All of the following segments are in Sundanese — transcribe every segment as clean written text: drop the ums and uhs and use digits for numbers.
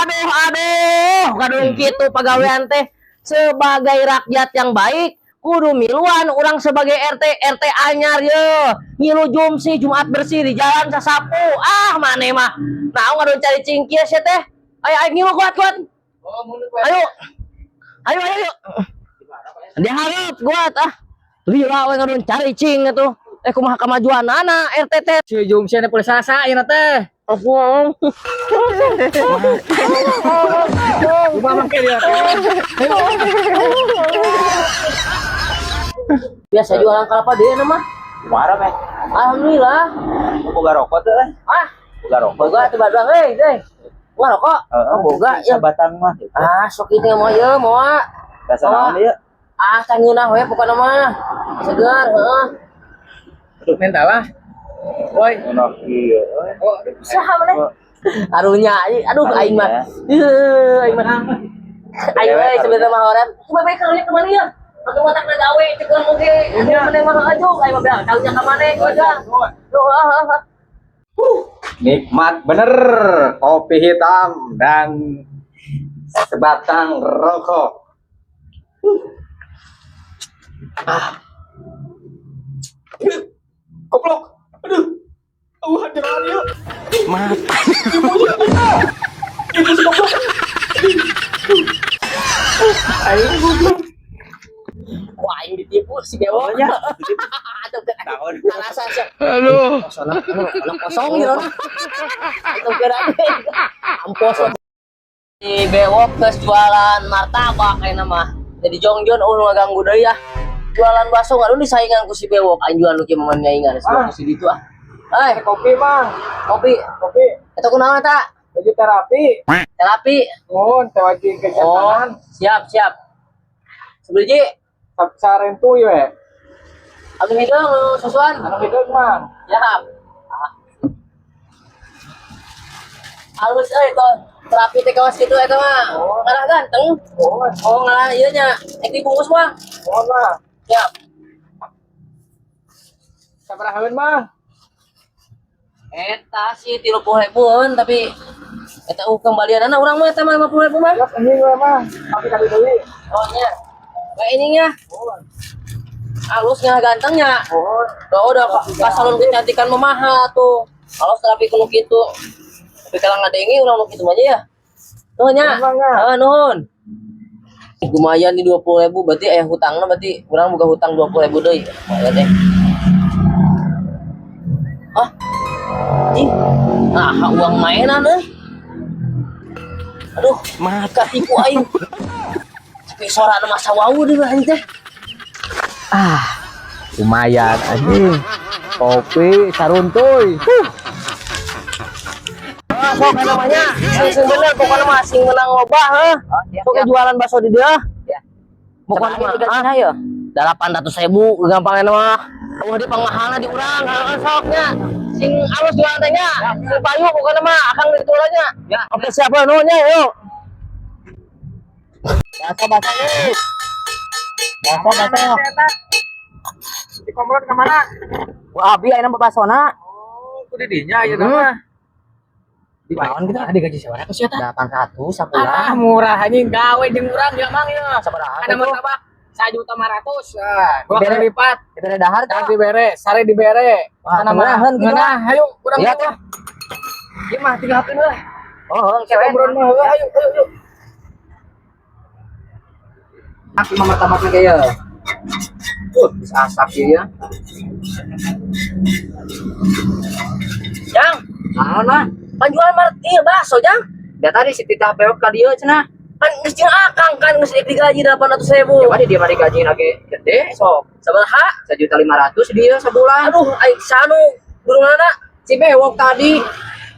Aduh, aduh, kadung kitu pagawean teh. Sebagai rakyat yang baik kudu miluan urang sebagai RT. RT anyar ye ngilu jumsi, Jumat bersih di jalan sasapu. Ah, maneh mah nah ngadon cari cingkir sia teh. Ayo, ayo ngilu, kuat kuat. Oh, mundur, Pak. Ayo, ayo, ayo, ayo. Diharap kuat. Ah, lila we ngadon cari cing atuh. Eh, kumaha kemajuan anak RT teh? Si Jumsi poe Salasa ayeuna teh. Aku Kumaha mangke dia? Biasa jualan kelapa deh nama. Kumaha meh? Alhamdulillah. Boga rokok tuh eh. Ah, Boga rokok. Boga tuh badang euy, teh. Ngarokok? Heeh, Oh, boga ya. Sabatang mah gitu. Ah, sok itu mau ye, mau. Rasa naon ieu? Ah, sangeunah we pokona mah. Segar, heeh. Minta lah. Woi. Ngono ieu euy. Oh, Saha maneh? Arunya, aduh aing mah. Ieu aing mah. Aing we sebenarnya mah hoream. Coba bae karunya ke mana ya? Aku mah tak gawe cek urang oge. Aduh, maneh mah ajuk aing mah bilang karunya ka maneh udah. Duh, ah, ah, ah. Nikmat bener kopi hitam dan sebatang rokok. Ah. Goblok. Aduh. Wah, jangan yuk. Mata. Ibu si goblok. Ayo goblok. Wah, aing ditipu si Bewok. Oh, nya. Aduh, Tahun. alasan sih. Aduh. Kosong, kosong gitu. Itu kira ampos. Si Bewok geus jualan martabak ayeuna mah. Jadi jongjon euweuh ngaganggu deui ah. Jualan bakso ngaduh disaingan ku si Bewok. Aing jualan nu kieu mah nyaingan Ah. ku si ditu ah. Eh, Kopi mah, kopi. Kopi. Eta kunaon eta? Jadi terapi. Terapi. Nuhun, teh wajib Oh, kejantanan. Siap, siap. Sebiji. Sarentu we. Anu hideung, anu susuan. Anu hideung mah. Siap. Ah. Halus euy tuh. Terapi teh kawas kitu eta mah. Oh. Ngarah ganteng. Nuhun, Oh, ngarah ieu nya. Ek dibungkus mah. Nuhun mah. Siap. Sabarahaeun mah? Eta sih 30 ribuan, tapi eta kembalianana urang mah eta mah 50 ribu mah. Geus anjing we mah. Tapi kali deui. Oh nya. Kayak ininya Nuhun. Halusnya gantengnya. Nuhun. Tuh udah ka salon kecantikan mah mahal tuh. Kalau terapi kudu kitu. Tapi kalau ngadengi urang nu kitu mah ya. Nuhun nya. Nuhun, nya. Heeh, nuhun. Lumayan di 20 ribu, berarti hutangna berarti urang boga hutang 20 ribu deui. Lumayan deh. Ah. Anjing. Nah, uang mainan euy. Aduh, maka tipu aing. Tapi sorana masa wau deui anjing teh. Ah, lumayan anjing. Kopi saruntuy. Huh. Ah, sok namanya sing sing bener pokoknya mah sing menang loba heuh. Sok jualan bakso di dia. Ya. Pokoknya mah Sabaraha ya? 800 ribu gampangnya mah. Wah, di pangmahalna di urang, heeh sok nya. Sing alus jualan teh nya. Sing payu pokoknya mah akang ditulanya. Ya. Oke, siap nuhun nya, yuk. Bakso, bakso, wis. Bakso, bakso. Di komplek kemana? Wah, abi ayeuna basona. Oh, kudu dinya ayeuna mah. Di naon kita? Digaji sabaraha sih eta? 800 sabulan. Ah, murah anjing gawe jeung urang dia mang ya. Sabaraha Ada tuh? Martabak 1.500.000. Ah, dua Dibere. Kali lipat. Dibere dahar Tadi tah. dibere, sare dibere. Wah, Mana mah? ngeunaheun gitu. Ngeunah, ayo urang Iya mah. tuh. Ieu mah tinggalkeun lah. Oh, oke we. Obrolan mah heuh, ayo ayo ayo. Aku mah martabakna ge ya. Bisa asap ieu ya. Jang, Naon mah? panjual mar ieu bakso, Jang. Da tadi si Titah bewok ka dieu cenah. Kan geus jeung akang kan geus digaji 800 ribu. Ya mah dia mah digaji ge gede sok. Sabaraha? 1.500.000 dia sebulan. Aduh, aing sanu burungana. Si bewok tadi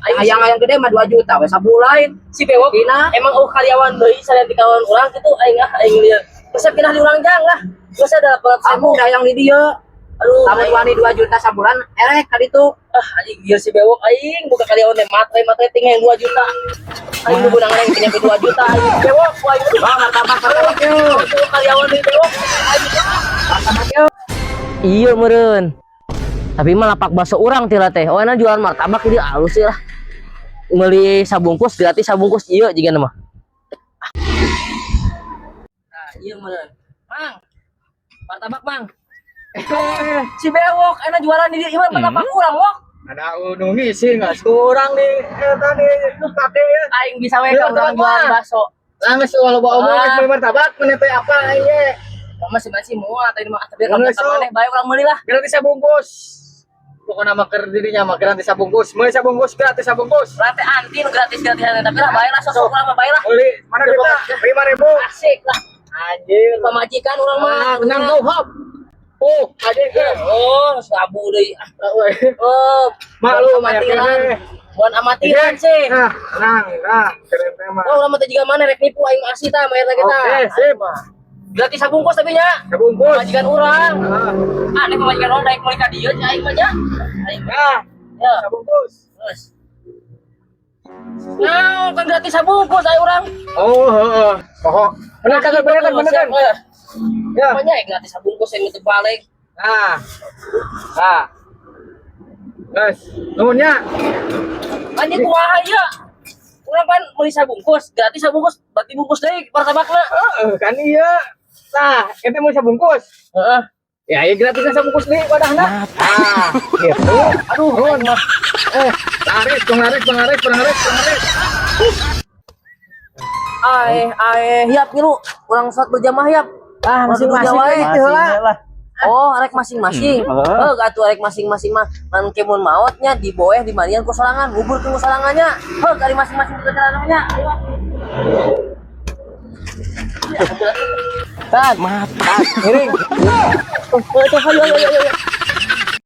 Aing ayang-ayang gede mah 2 juta we sabulan. Si bewok Pinah. Emang oh karyawan deui salian ti kawan urang kitu aing ah aing lieur. Geus pindah di urang jang lah. Geus ada 800 ribu. Kamu dah yang di dieu. Aduh, Lamun aing- wani 2 juta sabulan erek ka ditu. Ah, anjing biar si bewok aing buka karyawan teh matre matre tinggal 2 juta. Aing nu beunang aing nyampe 2 juta aing si bewok wah aing. Wah, martabak martabak yeuh. Tuh karyawan deui bewok. Aing. Martabak yeuh. Iya meureun. Tapi mah lapak bakso urang teh lah teh. Oh, enak jualan martabak ini halus sih lah. Meuli sabungkus gratis sabungkus ieu jiga mah. Nah, ieu meureun. Mang. Martabak, Mang. Eh, si Bewok enak jualan di dieu ieu martabak urang, Wok. Ada nu ngisi nggak kurang nih eta nih kate ya. Aing bisa we Iya, ka urang martabak jualan mah. bakso. Langsung kalau bawa omong Ah. rek meuli martabak meneh teh apa aing ge. Masih masih moal tadi mah tapi Geus, kamu sok. maneh bae urang meuli lah. Gratis sabungkus. Pokoknya mah keur dirinya mah gratis sabungkus. Meuli sabungkus gratis sabungkus. Rate anti nu gratis-gratisan tapi lah bae lah sok urang mah bae lah. Beli mana kita? 5.000. Asik lah. Anjir. Pamajikan urang mah. Ah, menang tuh hop. Oh, anjir. Oh, sabu deui. Ah, oh, Maklum aya amatiran. kene. Bukan amatiran sih. Nah, tenang, nah, keren teh mah. Oh, urang mah teh jiga mana rek nipu aing mah asli tah mayar kita. Oke, sip. Gratis sabungkus tapi nya. Sabungkus. Pamajikan urang. Ah, Ah, nek pamajikan urang daek meuli ka dieu nya aing mah nya. Aing mah. nah, Ya, sabungkus. terus. Nah, kan gratis sabungkus aing urang. Oh, heeh. Pokok. Bener kan, bener kan, bener kan. Ya. Pokoknya ya gratis sabungkus yang teu balik. Nah. Nah. Guys, nuhunnya. Kan ieu kumaha ieu? Urang pan meuli sabungkus, gratis sabungkus, berarti bungkus deui martabakna. Heeh, kan iya. Nah, ente mau sabungkus. Heeh. Ya, ya gratisnya sabungkus nih wadahna. Nah, gitu. Aduh, Nuhun. aing mah. Eh, laris, penglaris, penglaris, penglaris, penglaris. Aeh, aeh, hiap ngilu. Urang salat berjamaah hiap. Ah, masing-masing wae. we gitu lah. lah. Oh, arek masing-masing. Hmm. Heuh, atuh arek masing-masing mah. Man kemun maotnya diboeh dimandian ku sorangan, ngubur ku sorangannya. Heuh, kali masing-masing kita caranya. Ayo. Tan, Miring. Oh, itu ayo ayo ayo. Ayo.